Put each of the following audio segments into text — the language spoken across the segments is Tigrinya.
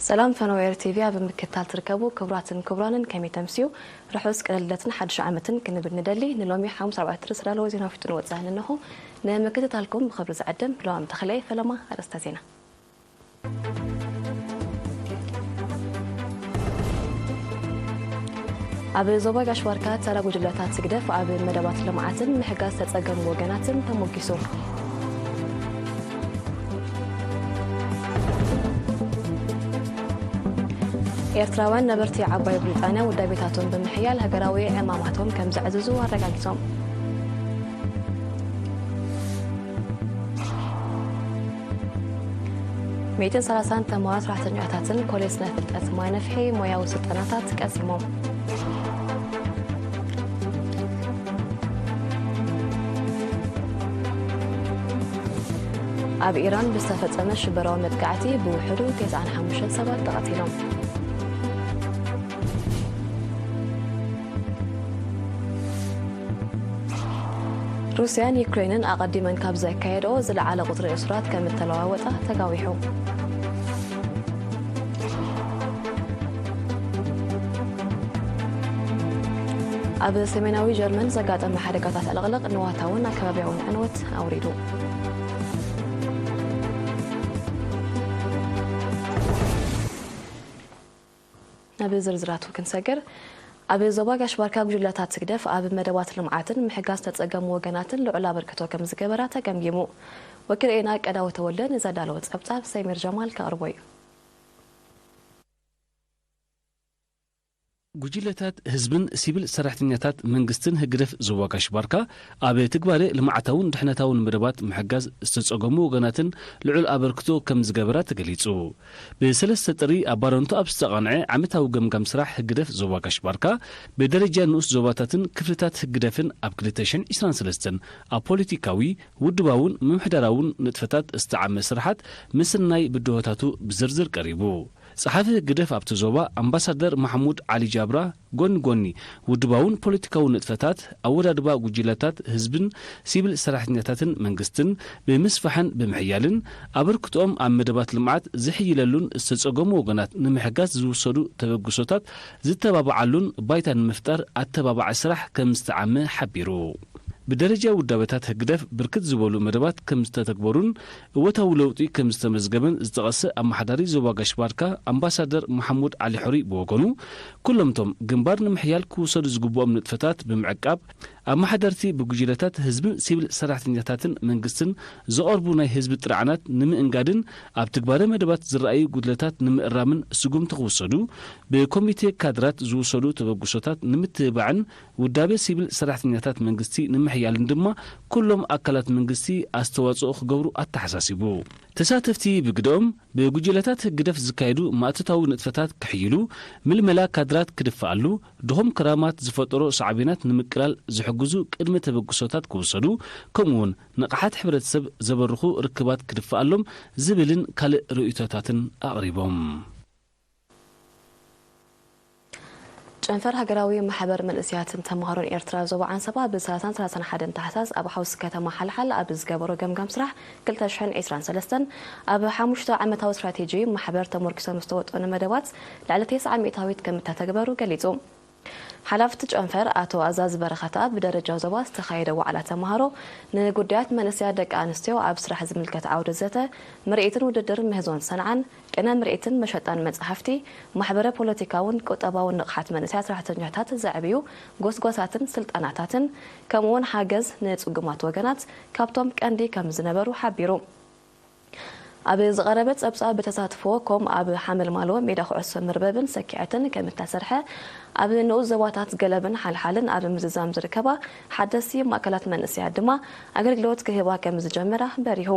ሰላም ፈነወ ኤር ቲቪ ኣብ ምክትታል ትርከቡ ክቡራትን ክቡራንን ከመይ ተምስዩ? ርሑስ ቅነ ልደትን ሓድሽ ዓመትን ክንብል ንደሊ። ንሎሚ ሓሙስ ኣርባዕተ ጥሪ ዝዳለወ ዜና ኣፍልጡ ንወጽእ ኣለኹ። ንምክትታልኩም ብኽብሪ ዝዕድም ሎሚ ተኽለየ ፈለማ። ኣርእስተ ዜና። ኣብ ዞባ ጋሽ ባርካ ተራ ጉጅለታት ህግደፍ ኣብ መደባት ልምዓትን ምሕጋዝ ተጸገሙ ወገናትን ተሞጊሱ። ኤርትራውያን ነበርቲ ዓባይ ብሪጣንያ ውዳቤታቶም ብምሕያል ሃገራዊ ዕማማቶም ከም ዘዕዝዙ ኣረጋጊጾም። ሚእትን ሰላሳን ተማሃሮ ሰራሕተኛታትን ኮሌጅ ስነ ፍልጠት ማይ ነፍሒ ሞያዊ ስልጠናታት ቀሲሞም። ኣብ ኢራን ብዝተፈጸመ ሽበራዊ መጥቃዕቲ ብውሕዱ ተስዓን ሓሙሽተን ሰባት ተቐቲሎም። ሩስያን ዩክሬንን ኣቐዲመን ካብ ዘካየድኦ ዝለዓለ ቁጽሪ እሱራት ከም እተለዋወጣ ተጋዊሑ። ኣብ ሰሜናዊ ጀርመን ዘጋጠመ ሓደጋታት ዕልቕልቕ ንዋታውን ኣከባቢያውን ዕንወት ኣውሪዱ። ናብ ዝርዝራቱ ክንሰግር፣ ኣብ ዞባ ጋሽ ባርካ ጉጅለታት ህግደፍ ኣብ መደባት ልምዓትን ምሕጋዝ ተጸገሙ ወገናትን ልዑል ኣበርክቶ ከም ዝገበራ ተገምጊሙ። ወኪል ኤና ቀዳዊ ተወልደ ንዘዳለወ ጸብጻብ ሰሚር ጀማል ከቕርቦ እዩ። ጉጅለታት ህዝብን ሲቪል ሰራሕተኛታት መንግስትን ህግደፍ ዞባ ጋሽ ባርካ ኣብ ትግባረ ልምዓታውን ድሕነታውን መደባት ምሕጋዝ ዝተጸገሙ ወገናትን ልዑል ኣበርክቶ ከም ዝገበራ ተገሊጹ። ብሰለስተ ጥሪ ኣብ ባረንቱ ኣብ ዝተቓንዐ ዓመታዊ ገምጋም ስራሕ ህግደፍ ዞባ ጋሽ ባርካ፣ ብደረጃ ንኡስ ዞባታትን ክፍልታት ህግደፍን ኣብ ክልተ ሽሕን ዕስራን ሰለስተን ኣብ ፖለቲካዊ፣ ውድባውን ምምሕዳራውን ንጥፈታት ዝተዓመ ስራሓት ምስናይ ብድሆታቱ ብዝርዝር ቀሪቡ። ጸሓፊ ህግደፍ ኣብቲ ዞባ ኣምባሳደር ማሕሙድ ዓሊ ጃብራ፣ ጎኒ ጎኒ ውድባውን ፖለቲካዊ ንጥፈታት፣ ኣወዳድባ ጉጅለታት ህዝብን ሲቪል ሰራሕተኛታትን መንግስትን ብምስፋሕን ብምሕያልን፣ ኣበርክቶኦም ኣብ መደባት ልምዓት ዝሕይለሉን ዝተጸገሙ ወገናት ንምሕጋዝ ዝውሰዱ ተበግሶታት ዝተባብዓሉን ባይታ ንምፍጣር ኣተባባዒ ስራሕ ከም ዝተዓመ ሓቢሩ። ብደረጃ ውዳበታት ህግደፍ ብርክት ዝበሉ መደባት ከም ዝተተግበሩን እወታዊ ለውጢ ከም ዝተመዝገበን ዝጠቐሰ ኣመሓዳሪ ዞባ ጋሽ ባርካ ኣምባሳደር መሓሙድ ዓሊ ሑሪ ብወገኑ፣ ኩሎምቶም ግንባር ንምሕያል ክውሰዱ ዝግብኦም ንጥፈታት ብምዕቃብ፣ ኣመሓደርቲ ብጉጅለታት ህዝብን ሲቪል ሰራሕተኛታትን መንግስትን ዝቐርቡ ናይ ህዝቢ ጥርዓናት ንምእንጋድን ኣብ ትግባረ መደባት ዝረኣዩ ጉድለታት ንምእራምን ስጉምቲ ክውሰዱ፣ ብኮሚቴ ካድራት ዝውሰዱ ተበግሶታት ንምትብባዕን ውዳቤ ሲቪል ሰራሕተኛታት መንግስቲ ንምሕያልን ድማ ኩሎም ኣካላት መንግስቲ ኣስተዋጽኦ ክገብሩ ኣተሓሳሲቡ። ተሳተፍቲ ብግደኦም፣ ብጉጅለታት ህግደፍ ዝካየዱ ማእቶታዊ ንጥፈታት ክሕይሉ፣ ምልመላ ካድራት ክድፍኣሉ፣ ድኹም ክራማት ዝፈጠሮ ሳዕቤናት ንምቅላል ዝሕግዙ ቅድመ ተበግሶታት ክውሰዱ፣ ከምኡ'ውን ንቕሓት ሕብረተሰብ ዘበርኹ ርክባት ክድፍኣሎም ዝብልን ካልእ ርእይቶታትን ኣቕሪቦም። ጨንፈር ሃገራዊ ማሕበር መንእሰያትን ተምሃሮን ኤርትራ ዞባ ዓንሰባ ብ ሰላሳን ሰላሳን ሓደን ታሕሳስ ኣብ ሓውሲ ከተማ ሓልሓል ኣብ ዝገበሮ ገምጋም ስራሕ ክልተ ሽሕን ዕስራን ሰለስተን፣ ኣብ ሓሙሽተ ዓመታዊ ስትራቴጂ ማሕበር ተመርኪሶም ዝተወጠኑ መደባት ልዕሊ ተስዓ ሚእታዊት ከም እተተግበሩ ገሊጹ። ሓላፊ እቲ ጨንፈር ኣቶ ኣዛዚ በረኸ ከኣ ብደረጃ ዞባ ዝተኻየደ ዋዕላ ተምሃሮ ንጉዳያት መንእሰያት ደቂ ኣንስትዮ ኣብ ስራሕ ዝምልከት ዓውደ ዘተ፣ ምርኢትን ውድድር ምህዞን ሰንዓን፣ ቅነ ምርኢትን መሸጣን መጻሕፍቲ፣ ማሕበረ ፖለቲካውን ቁጠባውን ንቕሓት መንእሰያት ሰራሕተኛታት ዘዕብዩ ጎስጓሳትን ስልጠናታትን፣ ከምኡ'ውን ሓገዝ ንጽጉማት ወገናት ካብቶም ቀንዲ ከም ዝነበሩ ሓቢሩ። ኣብ ዝቐረበ ጸብጻብ ብተሳትፎ ኮም ኣብ ሓመልማሎ ሜዳ ኩዕሶ መርበብን ሰኪዐትን ከም እተሰርሐ፣ ኣብ ንኡስ ዞባታት ገለብን ሓልሓልን ኣብ ምዝዛም ዝርከባ ሓደስቲ ማእከላት መንእሰያት ድማ ኣገልግሎት ክህባ ከም ዝጀመራ በሪሁ።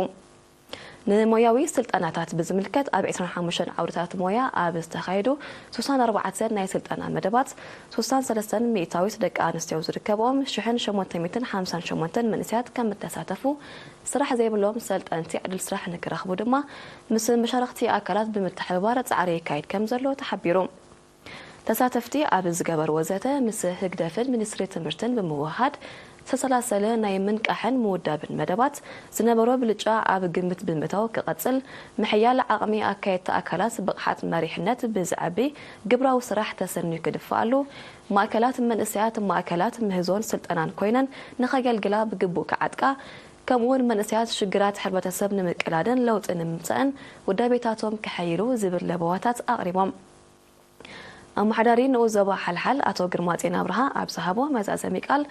ንሞያዊ ስልጠናታት ብዝምልከት ኣብ ዕስራን ሓሙሽተን ዓውድታት ሞያ ኣብ ዝተኻየዱ ስሳን ኣርባዕተን ናይ ስልጠና መደባት ስሳን ሰለስተን ሚእታዊት ደቂ ኣንስትዮ ዝርከብኦም ሽሕን ሸሞንተ ሚእትን ሓምሳን ሸሞንተን መንእሰያት ከም እተሳተፉ፣ ስራሕ ዘይብሎም ሰልጠንቲ ዕድል ስራሕ ንክረኽቡ ድማ ምስ መሻርኽቲ ኣካላት ብምትሕብባር ጻዕሪ ይካየድ ከም ዘሎ ተሓቢሩ። ተሳተፍቲ ኣብ ዝገበርዎ ዘተ፣ ምስ ህግደፍን ሚኒስትሪ ትምህርትን ብምውህሃድ፣ ዝተሰላሰለ ናይ ምንቃሕን ምውዳብን መደባት ዝነበሮ ብልጫ ኣብ ግምት ብምእታው ክቐጽል፣ ምሕያል ዓቕሚ ኣካየድቲ ኣካላት ብቕሓት መሪሕነት ብዝዓቢ ግብራዊ ስራሕ ተሰንዩ ክድፋኣሉ፣ ማእከላት መንእሰያት ማእከላት ምህዞን ስልጠናን ኮይነን ንኸገልግላ ብግቡእ ክዓጥቃ፣ ከምኡውን መንእሰያት ሽግራት ሕብረተሰብ ንምቅላድን ለውጢ ንምምጻእን ውዳቤታቶም ከሐይሉ ዝብል ለበዋታት ኣቕሪቦም። ኣመሓዳሪ ንኡስ ዞባ ሓልሓል ኣቶ ግርማጼን ኣብርሃ ኣብ ዝሃቦ መዛዘሚ ቃል፣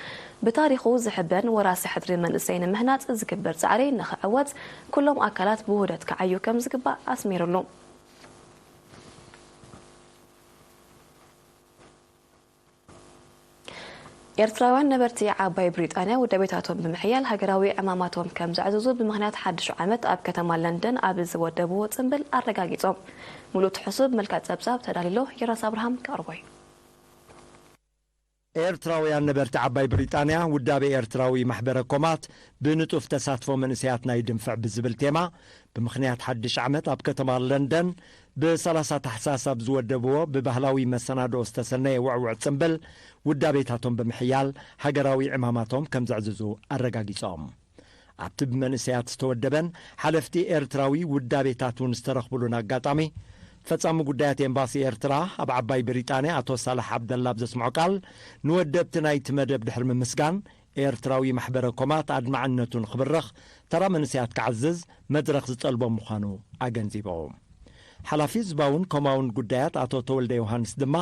ብታሪኹ ዝሕበን ወራሲ ሕድሪ መንእሰይ ንምህናጽ ዝግበር ጻዕሪ ንኽዕወት ኩሎም ኣካላት ብውህደት ክዓዩ ከም ዝግባእ ኣስሚሩሉ። ኤርትራውያን ነበርቲ ዓባይ ብሪጣንያ ውዳቤታቶም ብምሕያል ሃገራዊ ዕማማቶም ከም ዘዕዝዙ ብምኽንያት ሓድሽ ዓመት ኣብ ከተማ ለንደን ኣብ ዝወደብዎ ጽምብል ኣረጋጊጾም። ሙሉእ ትሕሱ ብመልክዕ ጸብጻብ ተዳሊሎ ዮናስ ኣብርሃም ከቕርቦ እዩ። ኤርትራውያን ነበርቲ ዓባይ ብሪጣንያ ውዳቤ ኤርትራዊ ማሕበረ ኮማት ብንጡፍ ተሳትፎ መንእሰያት ናይ ድንፍዕ ብዝብል ቴማ ብምኽንያት ሓድሽ ዓመት ኣብ ከተማ ለንደን ብ30 ታሕሳስ ኣብ ዝወደብዎ ብባህላዊ መሰናድኦ ዝተሰነየ ውዕውዕ ጽምብል ውዳቤታቶም ብምሕያል ሃገራዊ ዕማማቶም ከም ዘዕዝዙ ኣረጋጊጾም። ኣብቲ ብመንእሰያት ዝተወደበን ሓለፍቲ ኤርትራዊ ውዳቤታት እውን ዝተረኽብሉን ኣጋጣሚ፣ ፈጻሚ ጉዳያት ኤምባሲ ኤርትራ ኣብ ዓባይ ብሪጣንያ ኣቶ ሳልሕ ዓብደላ ኣብ ዘስምዖ ቃል፣ ንወደብቲ ናይቲ መደብ ድሕሪ ምምስጋን፣ ኤርትራዊ ማሕበረ ኮማት ኣድማዕነቱ ንኽብርኽ ተራ መንእሰያት ክዓዝዝ መድረኽ ዝጠልቦ ምዃኑ ኣገንዚቡ። ሓላፊ ህዝባውን ኮማውን ጉዳያት ኣቶ ተወልደ ዮሃንስ ድማ፣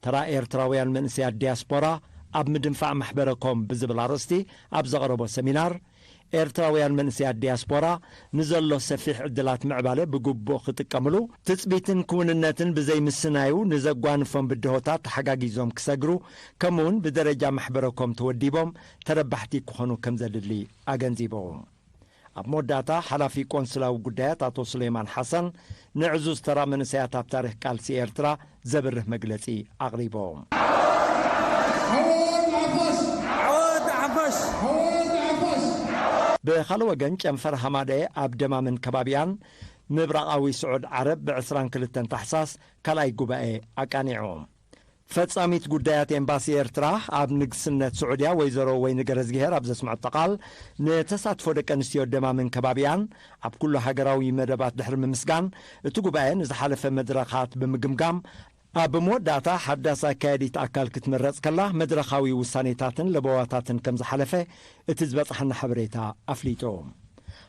ተራ ኤርትራውያን መንእሰያት ዲያስፖራ ኣብ ምድንፋዕ ማሕበረ ኮም ብዝብል ኣርእስቲ ኣብ ዘቕረቦ ሰሚናር፣ ኤርትራውያን መንእሰያት ዲያስፖራ ንዘሎ ሰፊሕ ዕድላት ምዕባለ ብግቡእ ክጥቀምሉ፣ ትጽቢትን ክውንነትን ብዘይምስናዩ ንዘጓንፎም ብድሆታት ተሓጋጊዞም ክሰግሩ፣ ከምኡውን ብደረጃ ማሕበረ ኮም ተወዲቦም ተረባሕቲ ክኾኑ ከም ዘድሊ ኣገንዚቡ። ኣብ መወዳእታ ሓላፊ ቆንስላዊ ጉዳያት ኣቶ ሱሌማን ሓሰን ንዕዙዝ ተራ መንእሰያት ኣብ ታሪኽ ቃልሲ ኤርትራ ዘብርህ መግለጺ ኣቕሪቦም። ብኻልእ ወገን ጨንፈር ሃማደኤ ኣብ ደማምን ከባቢኣን ምብራቓዊ ስዑድ ዓረብ ብ22 ታሕሳስ ካልኣይ ጉባኤ ኣቃኒዑ። ፈጻሚት ጉዳያት ኤምባሲ ኤርትራ ኣብ ንግስነት ስዑድያ ወይዘሮ ወይኒ ገረዝግሄር ኣብ ዘስምዐቶ ቃል፣ ንተሳትፎ ደቂ ኣንስትዮ ደማምን ከባቢኣን ኣብ ኩሉ ሃገራዊ መደባት ድሕሪ ምምስጋን፣ እቲ ጉባኤ ንዝሓለፈ መድረኻት ብምግምጋም፣ ኣብ መወዳእታ ሓዳስ ኣካያዲት ኣካል ክትምረጽ ከላ መድረኻዊ ውሳኔታትን ለበዋታትን ከም ዝሓለፈ እቲ ዝበጽሓና ሓበሬታ ኣፍሊጡ።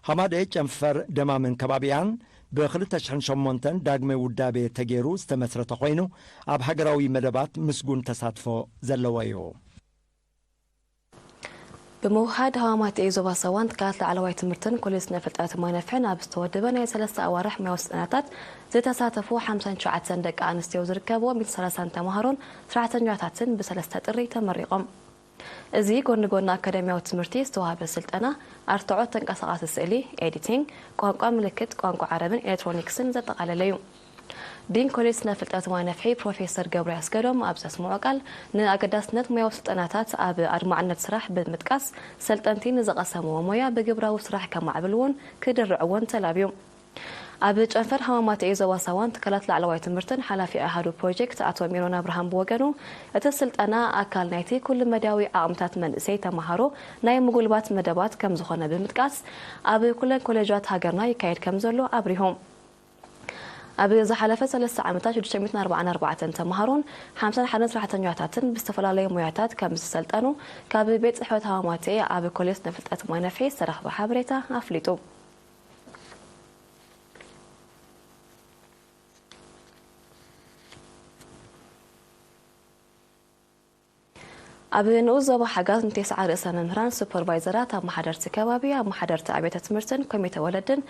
ሃማደኤ ጨንፈር ደማምን ከባቢኣን ብ2008 ዳግመ ውዳቤ ተገይሩ ዝተመስረተ ኮይኑ ኣብ ሃገራዊ መደባት ምስጉን ተሳትፎ ዘለዎ እዩ። ብምውሃድ ሃዋማት ኤ ዞባ ሳዋን ትካላት ላዕለዋይ ትምህርትን ኮሌጅ ስነ ፍልጠት ማይ ነፍሕን ኣብ ዝተወደበ ናይ ሰለስተ ኣዋርሕ ሙያዊ ስልጠናታት ዝተሳተፉ ሓምሳን ትሽዓተን ደቂ ኣንስትዮ ዝርከብዎ ሚእትን ሰላሳን ተምሃሮን ሰራሕተኛታትን ብሰለስተ ጥሪ ተመሪቖም። እዚ ጎኒ ጎኒ ኣካዳሚያዊ ትምህርቲ ዝተዋህበ ስልጠና ኣርትዖት ተንቀሳቓሲ ስእሊ፣ ኤዲቲንግ፣ ቋንቋ ምልክት፣ ቋንቋ ዓረብን ኤሌክትሮኒክስን ዘጠቓለለ እዩ። ዲን ኮሌጅ ስነ ፍልጠት ማይ ነፍሒ ፕሮፌሰር ገብሩ ያስገዶም ኣብ ዘስምዖ ቃል ንኣገዳስነት ሙያዊ ስልጠናታት ኣብ ኣድማዕነት ስራሕ ብምጥቃስ ሰልጠንቲ ንዝቐሰምዎ ሞያ ብግብራዊ ስራሕ ከማዕብልዎን ክድርዕዎን ተላብዩ። ኣብ ጨንፈር ሃዋማት ኤ ዞባ ሳዋን ትካላት ላዕለዋይ ትምህርትን ሓላፊ ኣሃዱ ፕሮጀክት ኣቶ ሜሮን ኣብርሃም ብወገኑ እቲ ስልጠና ኣካል ናይቲ ኩሉ መዳያዊ ዓቕምታት መንእሰይ ተምሃሮ ናይ ምጉልባት መደባት ከም ዝኾነ ብምጥቃስ ኣብ ኩለን ኮሌጃት ሃገርና ይካየድ ከም ዘሎ ኣብሪሁ። ኣብ ዝሓለፈ ሰለስተ ዓመታት ሽዱሽተ ሚእትን ኣርባዓን ኣርባዕተን ተምሃሮን ሓምሳን ሓደን ሰራሕተኛታትን ብዝተፈላለዩ ሞያታት ከም ዝሰልጠኑ ካብ ቤት ጽሕፈት ሃዋማቴ ኣብ ኮሌጅ ንፍልጠት ማይ ነፍሒ ዝተረኽበ ሓበሬታ ኣፍሊጡ። ኣብ ንኡስ ዞባ ሓጋዝ ንቴስዓ ርእሰ መምህራን፣ ሱፐርቫይዘራት፣ ኣመሓደርቲ ከባቢ፣ ኣመሓደርቲ ኣብያተ ትምህርትን ኮሚተ ወለድን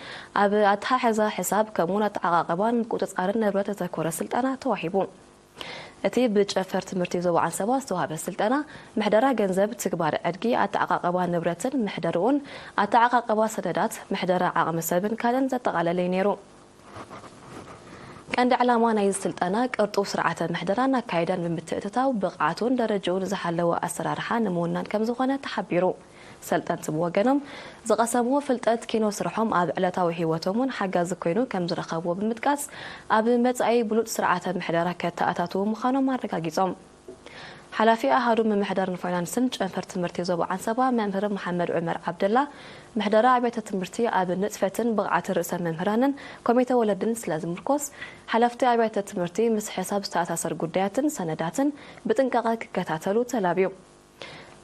ኣብ ኣተሓሕዛ ሕሳብ ከምኡውን ኣተዓቓቕባን ምቁጽጻርን ንብረት ዘተኮረ ስልጠና ተዋሂቡ። እቲ ብጨፈር ትምህርቲ ዞባ ዓንሰባ ዝተዋህበ ስልጠና ምሕደራ ገንዘብ፣ ትግባረ ዕድጊ፣ ኣተዓቓቕባ ንብረትን ምሕደርኡን፣ ኣተዓቓቕባ ሰነዳት፣ ምሕደራ ዓቕሚ ሰብን ካልእን ዘጠቓለለ እዩ ነይሩ። ቀንዲ ዕላማ ናይዚ ስልጠና ቅርጡው ስርዓተ ምሕደራን ኣካይዳን ብምትእትታው ብቕዓቱን ደረጅኡን ዝሓለወ ኣሰራርሓ ንምውናን ከምዝኾነ ተሓቢሩ። ሰልጠንቲ ብወገኖም ዝቐሰምዎ ፍልጠት ኪኖ ስርሖም ኣብ ዕለታዊ ህይወቶም እውን ሓጋዚ ኮይኑ ከምዝረኸብዎ ብምጥቃስ ኣብ መጻኢ ብሉጽ ስርዓተ ምሕደራ ከተኣታትዉ ምዃኖም ኣረጋጊጾም። ሓላፊ ኣሃዱ ምምሕዳርን ፋይናንስን ጨንፈር ትምህርቲ ዞባ ዓንሰባ መምህር መሓመድ ዑመር ዓብደላ፣ ምሕደራ ኣብያተ ትምህርቲ ኣብ ንጥፈትን ብቕዓት ርእሰ መምህራንን ኮሚተ ወለድን ስለ ዝምርኮስ፣ ሓለፍቲ ኣብያተ ትምህርቲ ምስ ሕሳብ ዝተኣሳሰር ጉዳያትን ሰነዳትን ብጥንቃቐ ክከታተሉ ተላብዩ።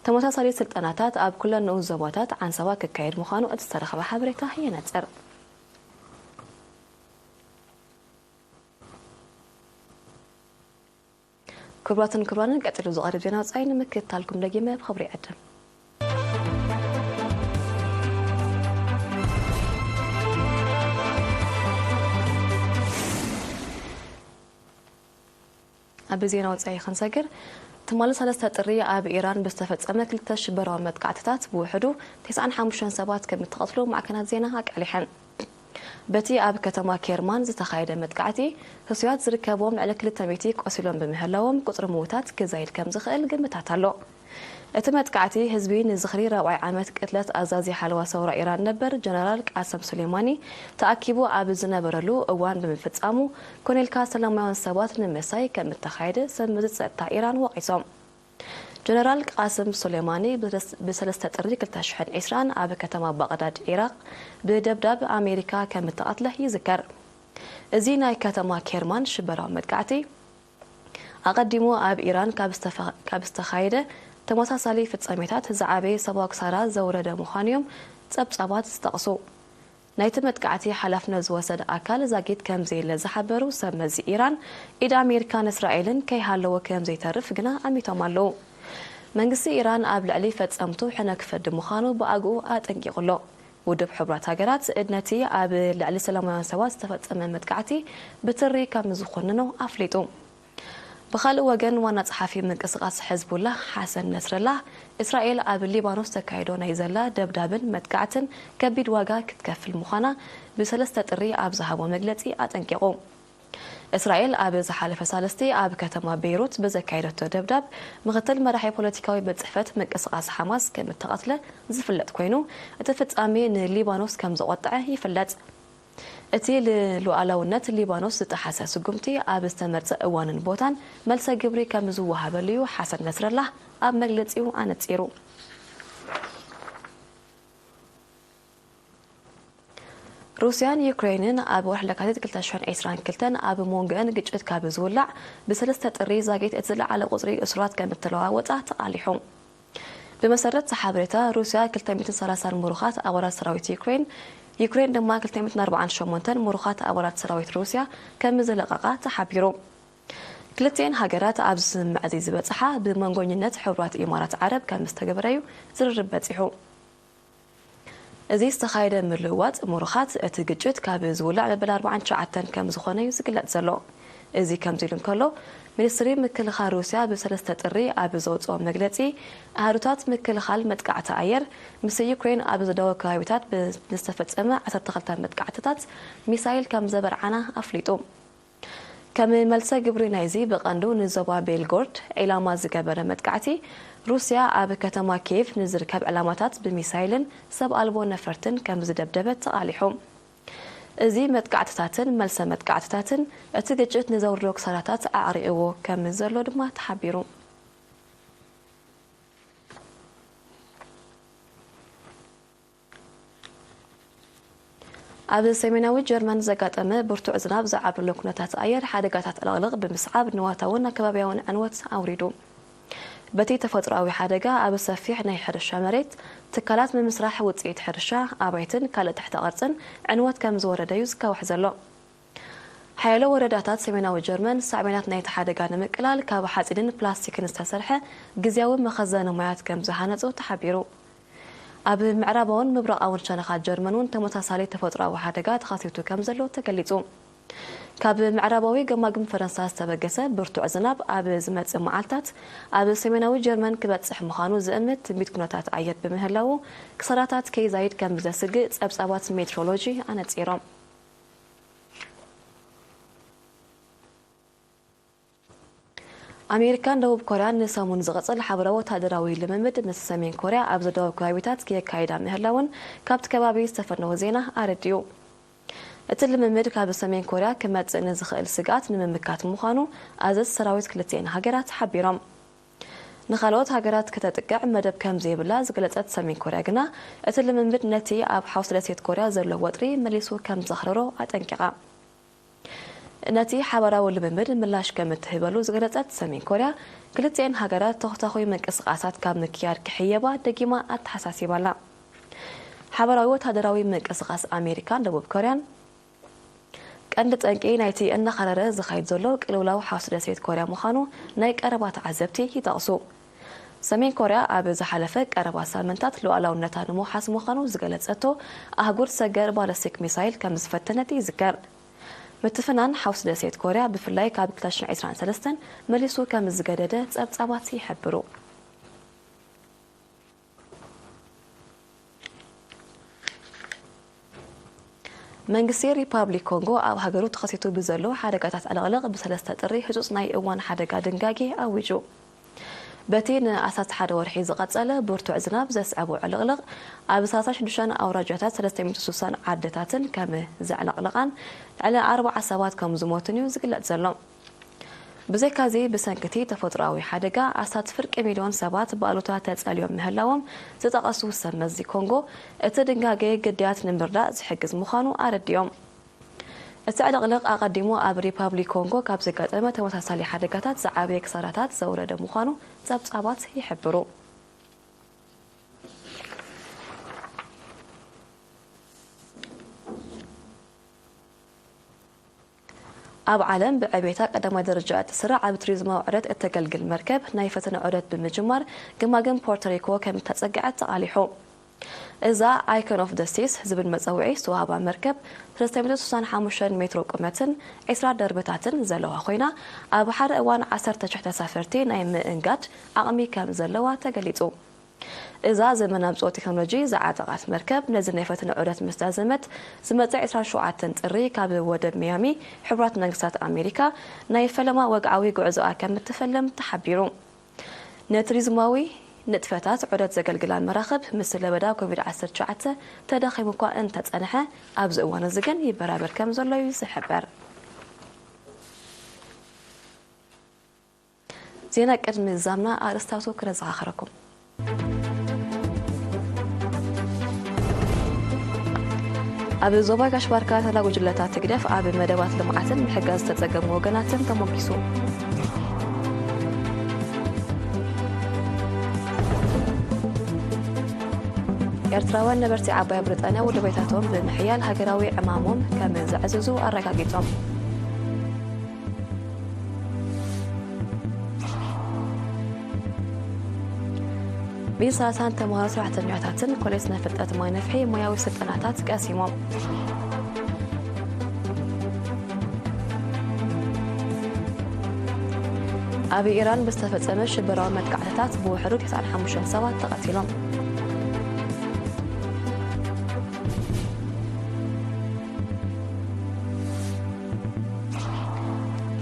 ተመሳሳሊ ስልጠናታት ኣብ ኩለን ንኡስ ዞባታት ዓንሰባ ክካየድ ምዃኑ እቲ ዝተረኸበ ሓበሬታ የነጽር። ክቡራትን ክቡራንን፣ ቀጺሉ ዝቐርብ ዜና ወጻኢ ንምክትታልኩም ደጊመ ብኽብሪ ይዕድም። ኣብ ዜና ወጻኢ ክንሰግር፣ ትማሊ ሰለስተ ጥሪ ኣብ ኢራን ብዝተፈጸመ ክልተ ሽበራዊ መጥቃዕትታት ብውሕዱ ተስዓን ሓሙሽተን ሰባት ከም እተቐትሉ ማዕከናት ዜና ኣቃሊሐን። በቲ ኣብ ከተማ ኬርማን ዝተኻየደ መጥቃዕቲ፣ ህሱያት ዝርከብዎም ልዕሊ ክልተ ሚእቲ ቆሲሎም ብምህላዎም፣ ቁጽሪ ምዉታት ክዛይድ ከም ዝኽእል ግምታት ኣሎ። እቲ መጥቃዕቲ ህዝቢ ንዝኽሪ ራብዓይ ዓመት ቅትለት ኣዛዚ ሓለዋ ሰውራ ኢራን ነበር ጀነራል ቃሰም ሱሌማኒ ተኣኪቡ ኣብ ዝነበረሉ እዋን ብምፍጻሙ፣ ኮኔልካ ሰላማውያን ሰባት ንምሳይ ከም እተኻየደ ሰብ መዚ ጸጥታ ኢራን ወቒሶም። ጀነራል ቃስም ሱሌማኒ ብሰለስተ ጥሪ ክልተ ሽሕን ዕስራን ኣብ ከተማ ባቕዳድ ዒራቕ ብደብዳብ ኣሜሪካ ከም እተቐትለ ይዝከር። እዚ ናይ ከተማ ኬርማን ሽበራዊ መጥቃዕቲ፣ ኣቐዲሙ ኣብ ኢራን ካብ ዝተፈ-፣ ካብ ዝተኻየደ ተመሳሳሊ ፍጻሜታት ዝዓበየ ሰብኣዊ ክሳራ ዘውረደ ምዃኑ እዮም ጸብጻባት ዝጠቕሱ። ናይቲ መጥቃዕቲ ሓላፍነት ዝወሰደ ኣካል ዛጊት ከም ዘየለ ዝሓበሩ ሰብ መዚ ኢራን፣ ኢድ ኣሜሪካን እስራኤልን ከይሃለወ ከም ዘይተርፍ ግና ኣሚቶም ኣለዉ። መንግስቲ ኢራን ኣብ ልዕሊ ፈጸምቱ ሕነ ክፈዲ ምዃኑ ብኣግኡ ኣጠንቂቑ ኣሎ። ውድብ ሕቡራት ሃገራት ነቲ ኣብ ልዕሊ ሰላማውያን ሰባት ዝተፈጸመ መጥቃዕቲ ብትሪ ከም ዝኹንኖ ኣፍሊጡ። ብኻልእ ወገን፣ ዋና ጸሓፊ ምንቅስቓስ ሕዝቡላህ ሓሰን ነስረላህ፣ እስራኤል ኣብ ሊባኖስ ተካይዶ ናይ ዘላ ደብዳብን መጥቃዕትን ከቢድ ዋጋ ክትከፍል ምዃና ብሰለስተ ጥሪ ኣብ ዝሃቦ መግለጺ ኣጠንቂቑ። እስራኤል ኣብ ዝሓለፈ ሳልስቲ ኣብ ከተማ ቤይሩት ብዘካየደቶ ደብዳብ፣ ምኽትል መራሒ ፖለቲካዊ ቤት ጽሕፈት ምንቅስቓስ ሓማስ ከም እተቐትለ ዝፍለጥ ኮይኑ፣ እቲ ፍጻሜ ንሊባኖስ ከም ዘቖጠዐ ይፍለጥ። እቲ ንሉዓላውነት ሊባኖስ ዝጠሓሰ ስጉምቲ ኣብ ዝተመርጸ እዋንን ቦታን መልሰ ግብሪ ከም ዝወሃበሉ እዩ ሓሰን ነስረላህ ኣብ መግለጺኡ ኣነጺሩ። ሩስያን ዩክሬንን ኣብ ወርሒ ለካቲት ክልተ ሽሕን ዕስራን ክልተን ኣብ መንጎአን ግጭት ካብ ዝውላዕ፣ ብሰለስተ ጥሪ ዛጊት እቲ ዝለዓለ ቁጽሪ እሱራት ከም እተለዋወጣ ተቓሊሑ። ብመሰረት እቲ ሓበሬታ፣ ሩስያ ክልተ ሚእትን ሰላሳን ምሩኻት ኣባላት ሰራዊት ዩክሬን፣ ዩክሬን ድማ ክልተ ሚእትን ኣርባዓን ሸሞንተን ምሩኻት ኣባላት ሰራዊት ሩስያ ከም ዝለቐቓ ተሓቢሩ። ክልቲኤን ሃገራት ኣብዚ ስምምዕ እዚ ዝበጽሓ ብመንጎኝነት ሕቡራት ኢማራት ዓረብ ከም ዝተገበረ እዩ ዝርርብ በጺሑ። እዚ ዝተኻየደ ምልውዋጥ ምሩኻት እቲ ግጭት ካብ ዝውላዕ መበል ኣርባዓን ትሽዓተን ከም ዝኾነ እዩ ዝግለጽ ዘሎ። እዚ ከምዚ ኢሉ እንከሎ፣ ሚኒስትሪ ምክልኻል ሩስያ ብሰለስተ ጥሪ ኣብ ዘውጽኦ መግለጺ፣ ኣሃዱታት ምክልኻል መጥቃዕቲ ኣየር ምስ ዩክሬን ኣብ ዝደወ ከባቢታት ብዝተፈጸመ ዓሰርተ ክልተ መጥቃዕትታት ሚሳይል ከም ዘበርዓና ኣፍሊጡ። ከም መልሰ ግብሪ ናይዚ፣ ብቐንዱ ንዞባ ቤልጎርድ ዒላማ ዝገበረ መጥቃዕቲ፣ ሩስያ ኣብ ከተማ ኪየቭ ንዝርከብ ዕላማታት ብሚሳይልን ሰብ ኣልቦ ነፈርትን ከም ዝደብደበት ተቓሊሑ። እዚ መጥቃዕትታትን መልሰ መጥቃዕትታትን፣ እቲ ግጭት ንዘውርዶ ክሳራታት ኣዕሪቕዎ ከም ዘሎ ድማ ተሓቢሩ። ኣብ ሰሜናዊ ጀርመን ዘጋጠመ ብርቱዕ ዝናብ ዝዓብለሎ ኩነታት ኣየር፣ ሓደጋታት ዕልቕልቕ ብምስዓብ፣ ንዋታውን ኣከባቢያውን ዕንወት ኣውሪዱ። በቲ ተፈጥሮኣዊ ሓደጋ፣ ኣብ ሰፊሕ ናይ ሕርሻ መሬት፣ ትካላት ምምስራሕ ውጽኢት ሕርሻ፣ ኣባይትን ካልእ ትሕተ ቅርጽን ዕንወት ከም ዝወረደ እዩ ዝካወሕ ዘሎ። ሓያሎ ወረዳታት ሰሜናዊ ጀርመን፣ ሳዕቤናት ናይቲ ሓደጋ ንምቅላል፣ ካብ ሓጺንን ፕላስቲክን ዝተሰርሐ ግዝያዊ መኸዘኒ ማያት ከም ዝሃነጹ ተሓቢሩ። ኣብ ምዕራባውን ምብራቓውን ሸነኻት ጀርመን እውን ተመሳሳሊ ተፈጥሮኣዊ ሓደጋ ተኸሲቱ ከም ዘሎ ተገሊጹ። ካብ ምዕራባዊ ገማግም ፈረንሳ ዝተበገሰ ብርቱዕ ዝናብ ኣብ ዝመጽእ መዓልታት፣ ኣብ ሰሜናዊ ጀርመን ክበጽሕ ምዃኑ ዝእምት ትንቢት ኩነታት ኣየር ብምህላዉ፣ ክሳራታት ከይዛይድ ከም ዘስግእ ጸብጻባት ሜትሮሎጂ ኣነጺሮም። ኣሜሪካን ደቡብ ኮርያን ንሰሙን ዝቕጽል ሓበራዊ ወታደራዊ ልምምድ ምስ ሰሜን ኮርያ ኣብ ዝደወብ ከባቢታት ክየካይዳ ምህላውን ካብቲ ከባቢ ዝተፈነወ ዜና ኣረዲኡ። እቲ ልምምድ ካብ ሰሜን ኮርያ ክመጽእ ንዝኽእል ስግኣት ንምምካት ምዃኑ ኣዘዝ ሰራዊት ክልቲኤን ሃገራት ሓቢሮም። ንኻልኦት ሃገራት ከተጥቅዕ መደብ ከም ዘይብላ ዝገለጸት ሰሜን ኮርያ ግና፣ እቲ ልምምድ ነቲ ኣብ ሓውሲ ደሴት ኮርያ ዘሎ ወጥሪ መሊሱ ከም ዘኽረሮ ኣጠንቂቓ። ነቲ ሓባራዊ ልምምድ ምላሽ ከም እትህበሉ ዝገለጸት ሰሜን ኮርያ፣ ክልቲኤን ሃገራት ተኹታኹይ ምንቅስቓሳት ካብ ምክያድ ክሕየባ ደጊማ ኣተሓሳሲባላ። ሓባራዊ ወታደራዊ ምንቅስቓስ ኣሜሪካን ደቡብ ኮርያን፣ ቀንዲ ጠንቂ ናይቲ እናኸረረ ዝኸይድ ዘሎ ቅልውላው ሓውሲ ደሴት ኮርያ ምዃኑ ናይ ቀረባ ተዓዘብቲ ይጠቕሱ። ሰሜን ኮርያ ኣብ ዝሓለፈ ቀረባ ሳምንታት ሉዓላውነታ ንምውሓስ ምዃኑ ዝገለጸቶ ኣህጉር ሰገር ባለስቲክ ሚሳይል ከም ዝፈተነት ይዝከር። ምትፍናን ሓውሲ ደሴት ኮርያ ብፍላይ ካብ ክልተ ሽሕን ዕስራን ሰለስተን መሊሱ ከም ዝገደደ ጸብጻባት ይሕብሩ። መንግስቲ ሪፓብሊክ ኮንጎ ኣብ ሃገሩ ተኸሲቱ ብዘሎ ሓደጋታት ዕልቕልቕ ብሰለስተ ጥሪ ህጹጽ ናይ እዋን ሓደጋ ድንጋጌ ኣዊጁ። በቲ ንኣስታት ሓደ ወርሒ ዝቐጸለ ብርቱዕ ዝናብ ዘስዐቦ ዕልቕልቕ ኣብ ሰላሳ ሽዱሽተ ኣውራጃታት ሰለስተ ሚእቲ ስሳን ዓድታትን ከም ዘዕለቕለቓን ልዕሊ ኣርባዓ ሰባት ከም ዝሞቱን እዩ ዝግለጽ ዘሎ። ብዘይካዚ ብሰንክቲ ተፈጥሮኣዊ ሓደጋ ኣስታት ፍርቂ ሚልዮን ሰባት ብኣሉታ ተጸልዮም ምህላዎም ዝጠቐሱ ሰብ መዚ ኮንጎ፣ እቲ ድንጋጌ ግዳያት ንምርዳእ ዝሕግዝ ምዃኑ ኣረዲኦም። እቲ ዕልቕልቕ ኣቐዲሙ ኣብ ሪፓብሊክ ኮንጎ ካብ ዘጋጠመ ተመሳሳሊ ሓደጋታት ዝዓበየ ክሳራታት ዘውረደ ምዃኑ ጸብጻባት ይሕብሩ። ኣብ ዓለም ብዕቤታ ቀዳማይ ደረጃ እትስራዕ ኣብ ቱሪዝማዊ ዑደት እተገልግል መርከብ ናይ ፈተነ ዑደት ብምጅማር፣ ገማግም ፖርቶሪኮ ከም እተጸግዐት ተቓሊሑ። እዛ ኣይኮን ኦፍ ደ ሲስ ዝብል መጸውዒ ዝተዋህባ መርከብ፣ ሰለስተ ሚእቲ ስሳን ሓሙሽተን ሜትሮ ቁመትን ዕስራ ደርብታትን ዘለዋ ኮይና፣ ኣብ ሓደ እዋን ዓሰርተ ሽሕ ተሳፈርቲ ናይ ምእንጋድ ዓቕሚ ከም ዘለዋ ተገሊጹ። እዛ ዘመን ኣምጽኦ ቴክኖሎጂ ዝዓጠቓት መርከብ፣ ነዚ ናይ ፈተነ ዑደት ምስ ዛዘመት፣ ዝመጽእ ዕስራን ሸውዓተን ጥሪ ካብ ወደብ ሚያሚ፣ ሕቡራት መንግስታት ኣሜሪካ፣ ናይ ፈለማ ወግዓዊ ጉዕዞኣ ከም እትፈልም ተሓቢሩ። ንቱሪዝማዊ ንጥፈታት ዑደት ዘገልግላ መራኽብ፣ ምስ ለበዳ ኮቪድ ዓሰርተ ትሽዓተ ተዳኺሙ እኳ እንተጸንሐ፣ ኣብዚ እዋን እዚ ግን ይበራበር ከም ዘሎ እዩ ዝሕበር። ዜና ቅድሚ ዛምና ኣርእስታቱ ክነዘኻኽረኩም። ኣብ ዞባ ጋሽ ባርካ ተላ ጉጅለታት ህግደፍ ኣብ መደባት ልምዓትን ምሕጋዝ ዝተጸገሙ ወገናትን ተሞጊሱ። ኤርትራውያን ነበርቲ ዓባይ ብሪጣንያ ውድቤታቶም ብምሕያል ሃገራዊ ዕማሞም ከም ዘዕዝዙ ኣረጋጊጾም። ሚእቲ ሰላሳን ተምሃሮ ሰራሕተኛታትን ኮሌጅ ስነ ፍልጠት ማይ ነፍሒ ሞያዊ ስልጠናታት ቀሲሞም። ኣብ ኢራን ብዝተፈጸመ ሽበራዊ መጥቃዕትታት ብውሕዱ ተስዓን ሓሙሽተን ሰባት ተቐቲሎም።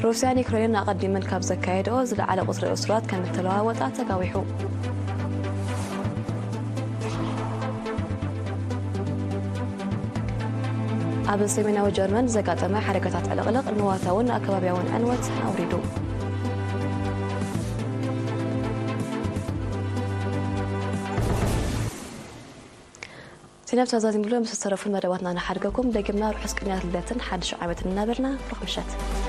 ሩስያን ዩክሬንን ኣቐዲመን ካብ ዘካየድኦ ዝለዓለ ቁጽሪ እሱራት ከም እተለዋወጣ ተጋዊሑ። ኣብ ሰሜናዊ ጀርመን ዘጋጠመ ሓደጋታት ዕልቕልቕ ንዋታውን ኣከባብያውን ዕንወት ኣውሪዱ። ዜና ብተዛዚምሉ ምስ ዝተረፉ መደባትና ንሓድገኩም። ደጊምና ርሑስ ቅንያት ልደትን ሓድሽ ዓመትን እናበልና ርሑስ ምሸት።